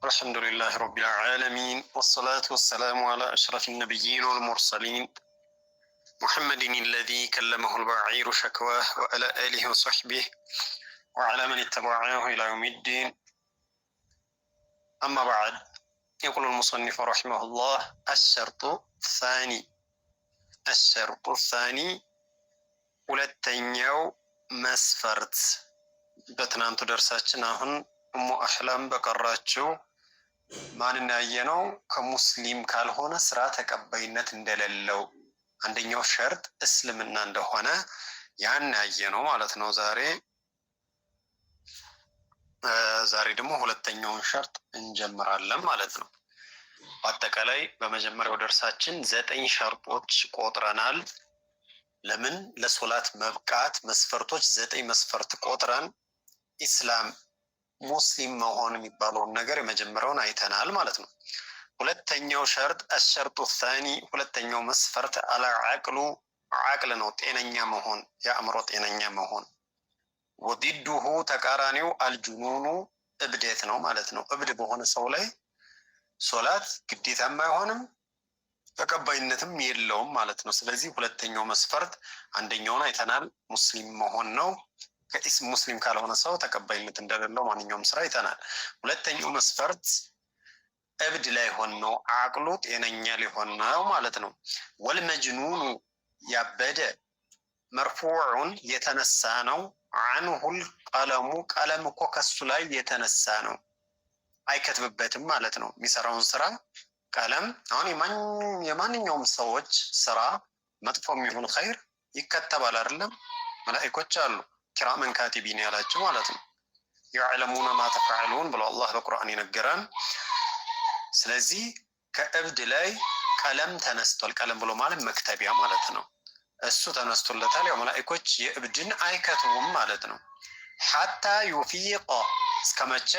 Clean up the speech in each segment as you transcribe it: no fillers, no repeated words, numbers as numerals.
الحمد لله رب العالمين، والصلاة والسلام على أشرف النبيين والمرسلين، محمد الذي كلمه البعير شكواه، وعلى آله وصحبه وعلى من اتبعه إلى يوم الدين. أما بعد، يقول المصنف رحمه الله: الشرط الثاني. الشرط الثاني ሁለተኛው መስፈርት። በትናንቱ ደርሳችን አሁን እሙ አህላም በቀራችው ማንን ያየነው? ከሙስሊም ካልሆነ ስራ ተቀባይነት እንደሌለው፣ አንደኛው ሸርጥ እስልምና እንደሆነ ያን ያየነው ማለት ነው። ዛሬ ደግሞ ሁለተኛውን ሸርጥ እንጀምራለን ማለት ነው። በአጠቃላይ በመጀመሪያው ደርሳችን 9 ሸርጦች ቆጥረናል። ለምን ለሶላት መብቃት መስፈርቶች 9 መስፈርት ቆጥረን ኢስላም ሙስሊም መሆን የሚባለውን ነገር የመጀመሪያውን አይተናል ማለት ነው። ሁለተኛው ሸርጥ الشرط الثاني፣ ሁለተኛው መስፈርት العقل ዓቅል ነው፣ ጤነኛ መሆን፣ የአእምሮ ጤነኛ መሆን። وضده ተቃራኒው الجنون እብደት ነው ማለት ነው። እብድ በሆነ ሰው ላይ ሶላት ግዴታም አይሆንም፣ ተቀባይነትም የለውም ማለት ነው። ስለዚህ ሁለተኛው መስፈርት አንደኛውን አይተናል፣ ሙስሊም መሆን ነው። ሙስሊም ካልሆነ ሰው ተቀባይነት እንደሌለው ማንኛውም ስራ አይተናል። ሁለተኛው መስፈርት እብድ ላይሆን ነው፣ አቅሉ ጤነኛ ሊሆን ነው ማለት ነው። والمجنون ያበደ مرفوع የተነሳ ነው። عنه القلم ቀለም እኮ ከሱ ላይ የተነሳ ነው፣ አይከትብበትም ማለት ነው። የሚሰራውን ስራ ቀለም አሁን የማንኛውም ሰዎች ስራ መጥፎ የሚሆን ኸይር ይከተባል አይደለም? መላኢኮች አሉ كراما كاتبين ያላቸው ማለት ነው። يعلمون ما تفعلون ብሎ አላህ በቁርአን የነገረን። ስለዚህ ከእብድ ላይ ቀለም ተነስቷል። ቀለም ብሎ ማለት መክተቢያ ማለት ነው። እሱ ተነስቶለታል። ያው መላኢኮች የእብድን አይከትቡም ማለት ነው። حتى يفيق እስከ መቼ?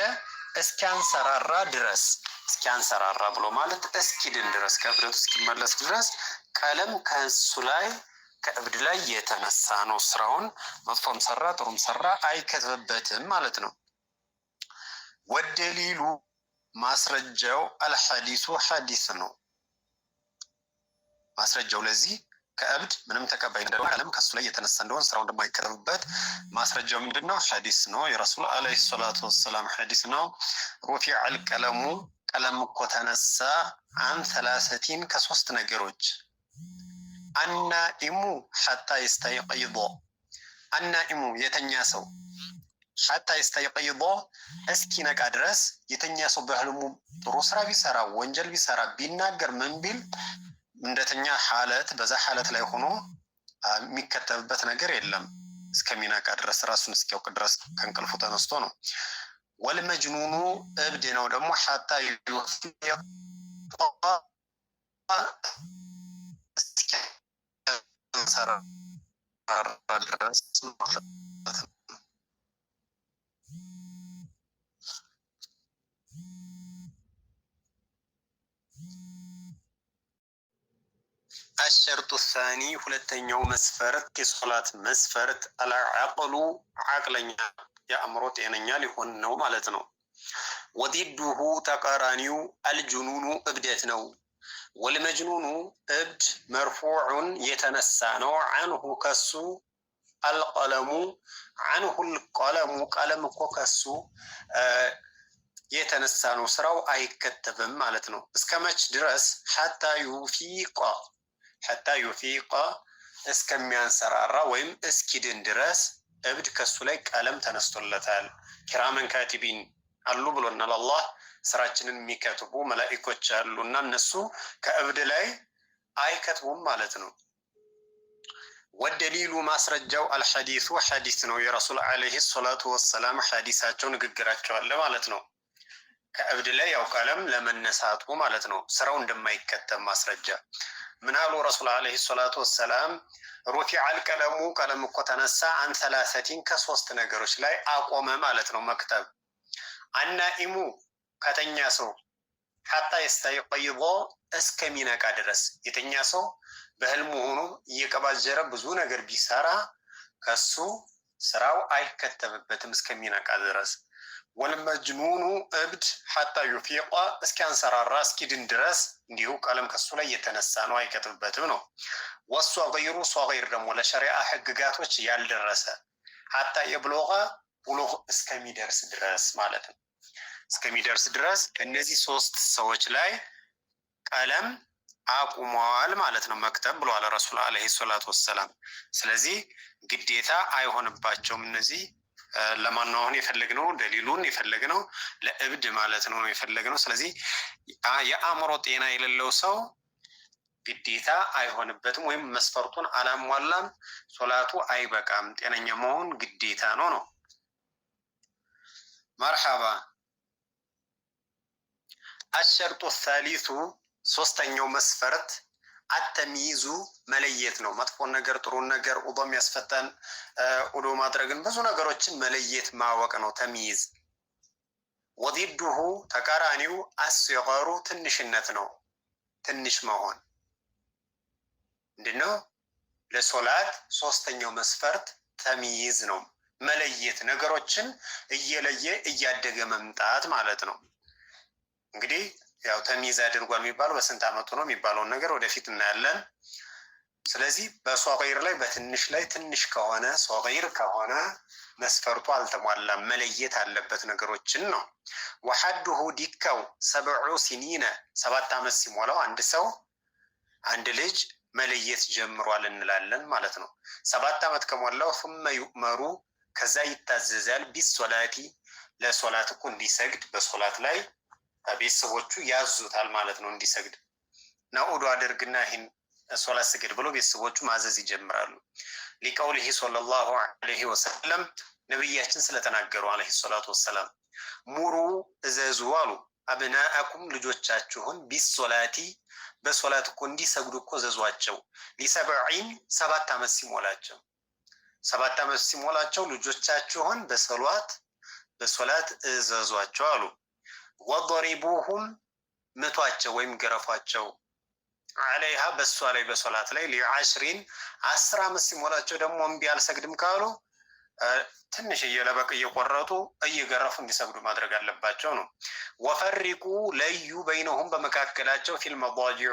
እስኪያንሰራራ ድረስ። እስኪያንሰራራ ብሎ ማለት እስኪድን ድረስ፣ ከእብደቱ እስኪመለስ ድረስ ቀለም ከእሱ ላይ ከእብድ ላይ የተነሳ ነው። ስራውን መጥፎም ሰራ ጥሩም ሰራ አይከትብበትም ማለት ነው። والدليل ማስረጃው الحديث ሐዲስ ነው። ማስረጃው ለዚህ ከእብድ ምንም ተቀባይ ቀለም ከእሱ ላይ የተነሳ እንደሆን ስራው እንደማይከተብበት ማስረጃው ምንድን ነው? ሐዲስ ነው። የረሱል عليه الصلاة والسلام ሐዲስ ነው። رفع القلم ቀለም እኮ ተነሳ عن ثلاثة ከሶስት ነገሮች፣ النائم حتى يستيقظ፣ النائم የተኛ ሰው حتى يستيقظ እስኪነቃ ድረስ። የተኛ ሰው በህልሙ ጥሩ ስራ ቢሰራ፣ ወንጀል ቢሰራ፣ ቢናገር፣ ምን ቢል እንደተኛ ሐለት በዛ ሐለት ላይ ሆኖ የሚከተብበት ነገር የለም። እስከሚነቃ ድረስ፣ ራሱን እስኪያውቅ ድረስ ከእንቅልፉ ተነስቶ ነው። والمجنون እብድ ነው ደግሞ حتى يفيق እስኪያንሰራራ ድረስ ማለት ነው። الشرط الثاني ሁለተኛው መስፈርት የሶላት መስፈርት العقل ዓቅለኛ፣ የአእምሮ ጤነኛ ሊሆን ነው ማለት ነው። وضده ተቃራኒው الجنون እብደት ነው። والمجنون እብድ مرفوع የተነሳ ነው። عنه ከሱ القلم عنه القلم ቀለም እኮ ከሱ የተነሳ ነው። ስራው አይከተብም ማለት ነው። እስከ መች ድረስ? حتى يفيق፣ حتى يفيق እስከሚያንሰራራ ወይም እስኪድን ድረስ እብድ ከሱ ላይ ቀለም ተነስቶለታል። كراما كاتبين አሉ ብሎናል አላህ። ስራችንን የሚከትቡ መላኢኮች አሉ እና እነሱ ከእብድ ላይ አይከትቡም ማለት ነው። والدليل ማስረጃው الحديث ሐዲስ ነው። የረሱል عليه الصلاة والسلام ሐዲሳቸው ንግግራቸው አለ ማለት ነው። ከእብድ ላይ ያው ቀለም ለመነሳቱ ማለት ነው። ስራው እንደማይከተብ ማስረጃ ምን አሉ ረሱል عليه الصلاة والسلام? رفع القلم ቀለም እኮ ተነሳ عن ثلاثة ከሶስት ነገሮች ላይ አቆመ ማለት ነው መክተብ። النائم ከተኛ ሰው حتى يستيقظ እስከሚነቃ ድረስ። የተኛ ሰው በህልሙ ሆኖ እየቀባጀረ ብዙ ነገር ቢሰራ ከሱ ስራው አይከተብበትም እስከሚነቃ ድረስ። والمجنون እብድ حتى يفيق እስኪያንሰራራ እስኪድን ድረስ እንዲሁ ቀለም ከሱ ላይ የተነሳ ነው፣ አይከትብበትም ነው። والصغير صغير ደግሞ ለሸሪዓ ህግጋቶች ያልደረሰ حتى يبلغ بلوغ እስከሚደርስ ድረስ ማለት ነው። እስከሚደርስ ድረስ እነዚህ ሶስት ሰዎች ላይ ቀለም አቁመዋል ማለት ነው። መክተብ ብለዋል ረሱል عليه الصلاة والسلام። ስለዚህ ግዴታ አይሆንባቸውም። እነዚህ ለማን ነው አሁን የፈለግነው? ደሊሉን የፈለግነው ለእብድ ማለት ነው የፈለግነው። ስለዚህ የአእምሮ ጤና የሌለው ሰው ግዴታ አይሆንበትም፣ ወይም መስፈርቱን አላሟላም፣ ሶላቱ አይበቃም። ጤነኛ መሆን ግዴታ ነው ነው። مرحبا። الشرط الثالث ሶስተኛው መስፈርት التمييز መለየት ነው። መጥፎን ነገር ጥሩን ነገር ውዶ የሚያስፈታን ውዶ ማድረግን ብዙ ነገሮችን መለየት ማወቅ ነው تمييز። وضده ተቃራኒው الصغر ትንሽነት ነው። ትንሽ መሆን ምንድነው? ለሶላት ሶስተኛው መስፈርት تمييز ነው። መለየት ነገሮችን እየለየ እያደገ መምጣት ማለት ነው። እንግዲህ ያው تمييز አድርጓል የሚባለው በስንት ዓመቱ ነው የሚባለውን ነገር ወደፊት እናያለን። ስለዚህ በ صغير ላይ በትንሽ ላይ ትንሽ ከሆነ صغير ከሆነ መስፈርቱ አልተሟላም፣ መለየት አለበት ነገሮችን ነው። وحده ዲካው سبع سنين 7 ዓመት ሲሞላው አንድ ሰው አንድ ልጅ መለየት ጀምሯል እንላለን ማለት ነው። 7 ዓመት ከሞላው ثم يؤمر ከዛ ይታዘዛል بالصلاة ለሶላት እኮ እንዲሰግድ በሶላት ላይ ቤተሰቦቹ ያዙታል ማለት ነው። እንዲሰግድ እና ኡዱ አድርግና ይህን ሶላት ስገድ ብሎ ቤተሰቦቹ ማዘዝ ይጀምራሉ። لقوله صلى الله عليه وسلم ነቢያችን ስለተናገሩ عليه الصلاة والسلام مروا እዘዙ አሉ أبناءكم ልጆቻችሁን بالصلاة በሶላት እኮ እንዲሰግዱ እኮ እዘዟቸው። لسبع 7 ዓመት ሲሞላቸው 7 ዓመት ሲሞላቸው ልጆቻችሁን በሶላት እዘዟቸው አሉ። واضربوهم ምቷቸው ወይም ገረፏቸው عليها በእሷ ላይ በሶላት ላይ لعشر 10 ዓመት ሲሞላቸው ደግሞ እምቢ አልሰግድም ካሉ ትንሽ እየለበቅ እየቆረጡ እየገረፉ እንዲሰግዱ ማድረግ አለባቸው ነው። وفرقوا ለዩ፣ بينهم በመካከላቸው፣ في المضاجع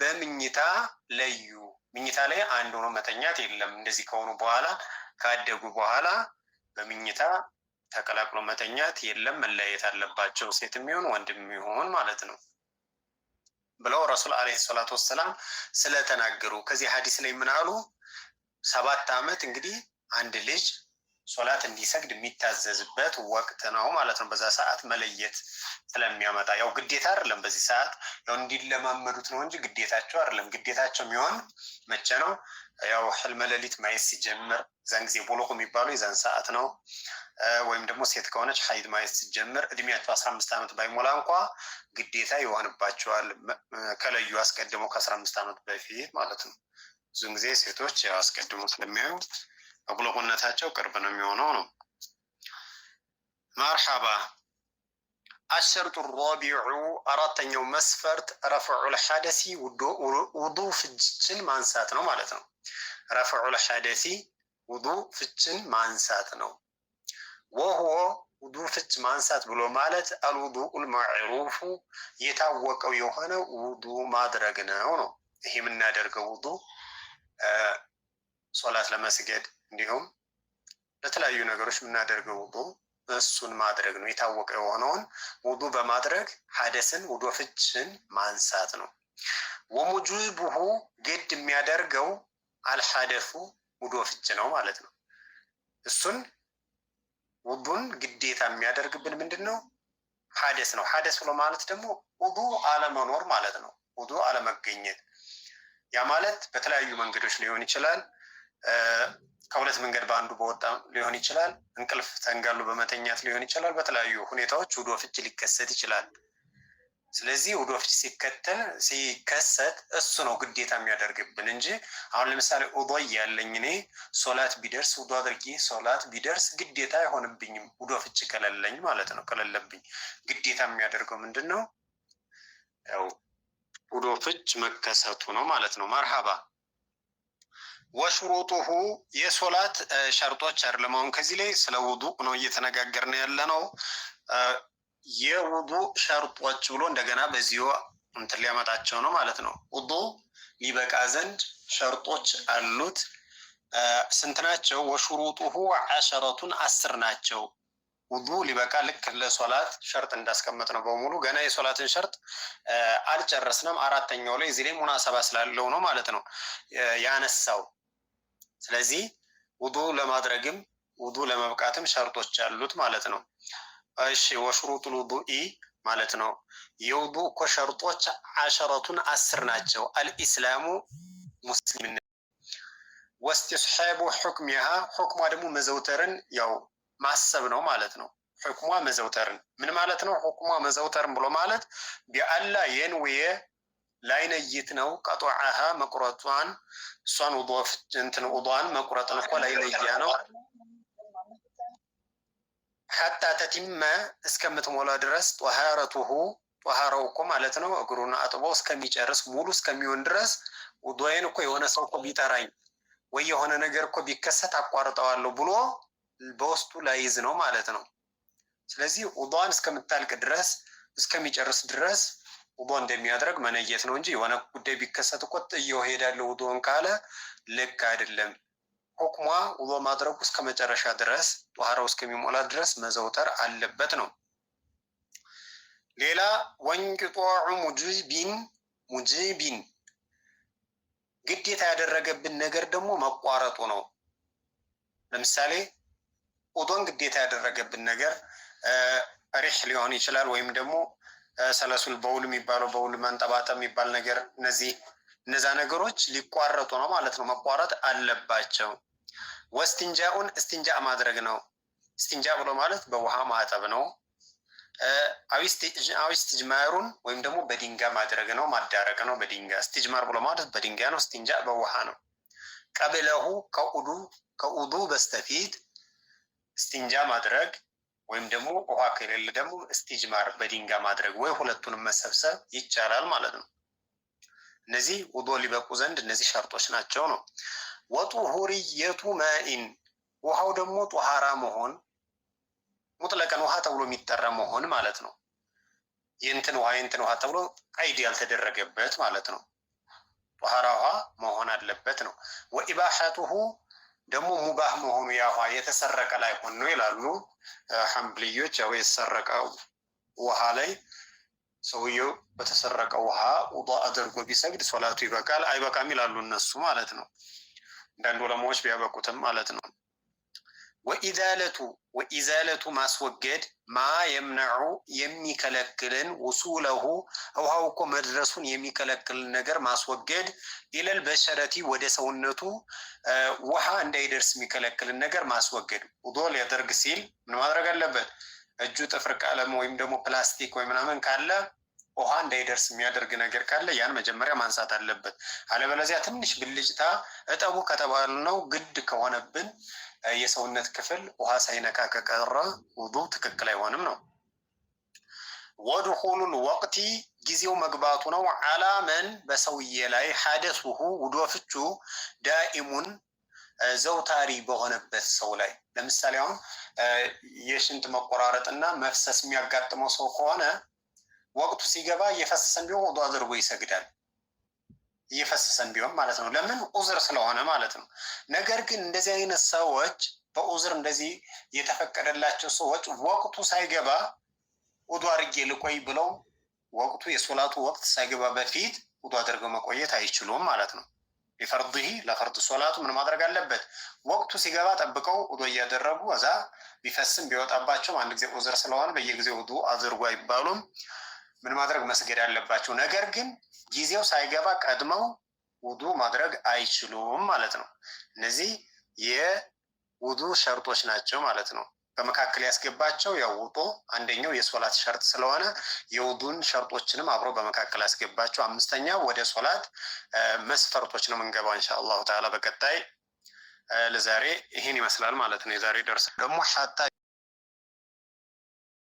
በምኝታ ለዩ። ምኝታ ላይ አንድ ሆኖ መተኛት የለም። እንደዚህ ከሆኑ በኋላ ካደጉ በኋላ በምኝታ ተቀላቅሎ መተኛት የለም፣ መለያየት አለባቸው፣ ሴትም ይሁን ወንድም ይሁን ማለት ነው ብለው ረሱል عليه الصلاة والسلام ስለተናገሩ ከዚህ ሀዲስ ላይ ምን አሉ? 7 ዓመት እንግዲህ አንድ ልጅ ሶላት እንዲሰግድ የሚታዘዝበት ወቅት ነው ማለት ነው። በዛ ሰዓት መለየት ስለሚያመጣ ያው ግዴታ አይደለም። በዚህ ሰዓት ያው እንዲለማመዱት ነው እንጂ ግዴታቸው አይደለም። ግዴታቸው የሚሆን መቼ ነው? ያው ህልመ ሌሊት ማየት ሲጀምር ዛን ጊዜ بلوغ የሚባለው የዛን ሰዓት ነው። ወይም ደግሞ ሴት ከሆነች ሀይድ ማየት ሲጀምር እድሜያቸው 15 ዓመት ባይሞላ እንኳ ግዴታ ይሆንባቸዋል። ከለዩ አስቀድሞ ከ15 ዓመት በፊት ማለት ነው። ብዙን ጊዜ ሴቶች ያው አስቀድሞ ስለሚያዩ በብሉግነታቸው ቅርብ ነው የሚሆነው ነው። مرحبا። الشرط الرابع አራተኛው መስፈርት رفع الحدث ውዱ ፍችን ማንሳት ነው ማለት ነው። رفع الحدث ውዱ ፍችን ማንሳት ነው። وهو ውዱ ፍች ማንሳት ብሎ ማለት الوضوء المعروف የታወቀው የሆነ ውዱ ማድረግ ነው ነው። ይሄ የምናደርገው ውዱ ሶላት ለመስገድ እንዲሁም ለተለያዩ ነገሮች የምናደርገው ውዱ እሱን ማድረግ ነው። የታወቀ የሆነውን ውዱ በማድረግ ሐደስን ውዱ ፍችን ማንሳት ነው። وموجبه ግድ የሚያደርገው الحدث ውዶ ፍች ነው ማለት ነው። እሱን ውዱን ግዴታ የሚያደርግብን ምንድን ነው? ሐደስ ነው። ሐደስ ብሎ ማለት ደግሞ ውዱ አለመኖር ማለት ነው። ውዱ አለመገኘት። ያ ማለት በተለያዩ መንገዶች ሊሆን ይችላል። ከሁለት መንገድ በአንዱ በወጣ ሊሆን ይችላል። እንቅልፍ ተንጋሎ በመተኛት ሊሆን ይችላል። በተለያዩ ሁኔታዎች ውዶ ፍች ሊከሰት ይችላል። ስለዚህ ውዶ ፍች ሲከተል ሲከሰት እሱ ነው ግዴታ የሚያደርግብን እንጂ አሁን ለምሳሌ ውዶ እያለኝ እኔ ሶላት ቢደርስ ውዶ አድርጌ ሶላት ቢደርስ ግዴታ አይሆንብኝም። ውዶ ፍች ከሌለኝ ማለት ነው። ከሌለብኝ ግዴታ የሚያደርገው ምንድን ነው? ያው ውዶ ፍች መከሰቱ ነው ማለት ነው። مرحبا። وشروطه የሶላት ሸርጦች አይደለም። አሁን ከዚህ ላይ ስለ ውዱእ ነው እየተነጋገርን ያለ ነው። የውዱእ ሸርጦች ብሎ እንደገና በዚሁ እንትን ሊያመጣቸው ነው ማለት ነው። ውዱእ ሊበቃ ዘንድ ሸርጦች አሉት። ስንት ናቸው? وشروطه عشرة 10 ናቸው። ውዱእ ሊበቃ ልክ ለሶላት ሸርጥ እንዳስቀመጥ ነው በሙሉ ገና የሶላትን ሸርጥ አልጨረስንም። አራተኛው ላይ እዚህ ላይ ሙናሰባ ስላለው ነው ማለት ነው ያነሳው። ስለዚህ ውዱእ ለማድረግም ውዱእ ለመብቃትም ሸርጦች አሉት ማለት ነው። እሺ وشروط الوضوء ማለት ነው። የውዱእ እኮ ሸርጦች عشرة 10 ናቸው። الإسلام ሙስሊምነት፣ واستصحاب حكمها ሑክሟ ደግሞ መዘውተርን ያው ማሰብ ነው ማለት ነው። ሑክሟ መዘውተርን ምን ማለት ነው? ሑክሟ መዘውተርን ብሎ ማለት بألا ينوي ላይነይት ነው። قطعها መቁረጧን እሷን እንትን ውዷን መቁረጥን እኮ ላይነያ ነው። حتى تتم እስከምትሞላ ድረስ طهارته ጧሃራው እኮ ማለት ነው። እግሩን አጥቦ እስከሚጨርስ ሙሉ እስከሚሆን ድረስ ውዱኤን እኮ የሆነ ሰው እኮ ቢጠራኝ ወይ የሆነ ነገር እኮ ቢከሰት አቋርጠዋለሁ ብሎ በውስጡ ላይዝ ነው ማለት ነው። ስለዚህ ውዱአን እስከምታልቅ ድረስ እስከሚጨርስ ድረስ ውዱእ እንደሚያደርግ መነየት ነው እንጂ የሆነ ጉዳይ ቢከሰት እኮ ጥየው እሄዳለሁ ውዱእን ካለ ልክ አይደለም። ሁክሟ ውዱእ ማድረጉ እስከ መጨረሻ ድረስ ጧሃራው እስከሚሞላ ድረስ መዘውተር አለበት ነው። ሌላ وانقطاع موجب ግዴታ ያደረገብን ነገር ደግሞ መቋረጡ ነው። ለምሳሌ ውዱእን ግዴታ ያደረገብን ነገር ريح ሊሆን ይችላል፣ ወይም ደግሞ سلس البول የሚባለው በውል መንጠባጠብ የሚባል ነገር እነዚህ እነዛ ነገሮች ሊቋረጡ ነው ማለት ነው፣ መቋረጥ አለባቸው። واستنجاء እስቲንጃ ማድረግ ነው። እስቲንጃ ብሎ ማለት በውሃ ማጠብ ነው። أو استجمار ወይም ደግሞ በድንጋይ ማድረግ ነው፣ ማዳረቅ ነው በድንጋይ። استجمار ብሎ ማለት በድንጋይ ነው። እስቲንጃ በውሃ ነው። قبله ከኡዱ በስተፊት እስቲንጃ ማድረግ ወይም ደግሞ ውሃ ከሌለ ደግሞ እስቲጅማር በድንጋይ ማድረግ ወይ ሁለቱንም መሰብሰብ ይቻላል ማለት ነው። እነዚህ ውዶ ሊበቁ ዘንድ እነዚህ ሸርጦች ናቸው ነው። وطهورية ماء ውሃው ደግሞ ጧሃራ መሆን مطلقا ውሃ ተብሎ የሚጠራ መሆን ማለት ነው። የእንትን ውሃ የእንትን ውሃ ተብሎ قيد ያልተደረገበት ማለት ነው። ጧሃራ ውሃ መሆን አለበት ነው። وإباحته ደግሞ ሙባህ መሆኑ ያ ውሃ የተሰረቀ ላይሆን ነው ይላሉ ሐንብልዮች። ያው የተሰረቀ ውሃ ላይ ሰውየው በተሰረቀ ውሃ ውዱእ አድርጎ ቢሰግድ ሶላቱ ይበቃል አይበቃም ይላሉ እነሱ ማለት ነው። አንዳንድ ዑለማዎች ቢያበቁትም ማለት ነው። وإزالة وإزالة ማስወገድ ما يمنع የሚከለክልን وصوله ውሃው እኮ መድረሱን የሚከለክልን ነገር ማስወገድ إلى البشرة ወደ ሰውነቱ ውሃ እንዳይደርስ የሚከለክልን ነገር ማስወገድ። ውዱእ ሊያደርግ ሲል ምን ማድረግ አለበት? እጁ ጥፍር ቀለም ወይም ደግሞ ፕላስቲክ ወይ ምናምን ካለ ውሃ እንዳይደርስ የሚያደርግ ነገር ካለ ያን መጀመሪያ ማንሳት አለበት። አለበለዚያ ትንሽ ብልጭታ እጠቡ ከተባልነው ግድ ከሆነብን የሰውነት ክፍል ውሃ ሳይነካ ከቀረ ውዱእ ትክክል አይሆንም ነው። ودخول الوقت ጊዜው መግባቱ ነው። على من በሰውዬ ላይ حدثه ውዶ ፍቹ دائم ዘውታሪ በሆነበት ሰው ላይ ለምሳሌ አሁን የሽንት መቆራረጥና መፍሰስ የሚያጋጥመው ሰው ከሆነ ወቅቱ ሲገባ እየፈሰሰን ቢሆን ውዱእ አድርጎ ይሰግዳል። እየፈሰሰን ቢሆን ማለት ነው። ለምን ዑዝር ስለሆነ ማለት ነው። ነገር ግን እንደዚህ አይነት ሰዎች በዑዝር እንደዚህ የተፈቀደላቸው ሰዎች ወቅቱ ሳይገባ ውዱእ አድርጌ ልቆይ ብለው ወቅቱ የሶላቱ ወቅት ሳይገባ በፊት ውዱእ አድርገው መቆየት አይችሉም ማለት ነው። لفرضه ለፈርድ ሶላቱ ምን ማድረግ አለበት? ወቅቱ ሲገባ ጠብቀው ውዱእ እያደረጉ እዛ ቢፈስም ቢወጣባቸውም አንድ ጊዜ ዑዝር ስለሆነ በየጊዜው ውዱእ አድርጉ አይባሉም። ምን ማድረግ መስገድ አለባቸው። ነገር ግን ጊዜው ሳይገባ ቀድመው ውዱእ ማድረግ አይችሉም ማለት ነው። እነዚህ የውዱእ ሸርጦች ናቸው ማለት ነው። በመካከል ያስገባቸው ያው ውዱእ አንደኛው የሶላት ሸርጥ ስለሆነ የውዱን ሸርጦችንም አብሮ በመካከል ያስገባቸው። አምስተኛ ወደ ሶላት መስፈርቶች ነው የምንገባው إن شاء الله تعالى በቀጣይ። ለዛሬ ይህን ይመስላል ማለት ነው። የዛሬ ደርስ ደግሞ حتى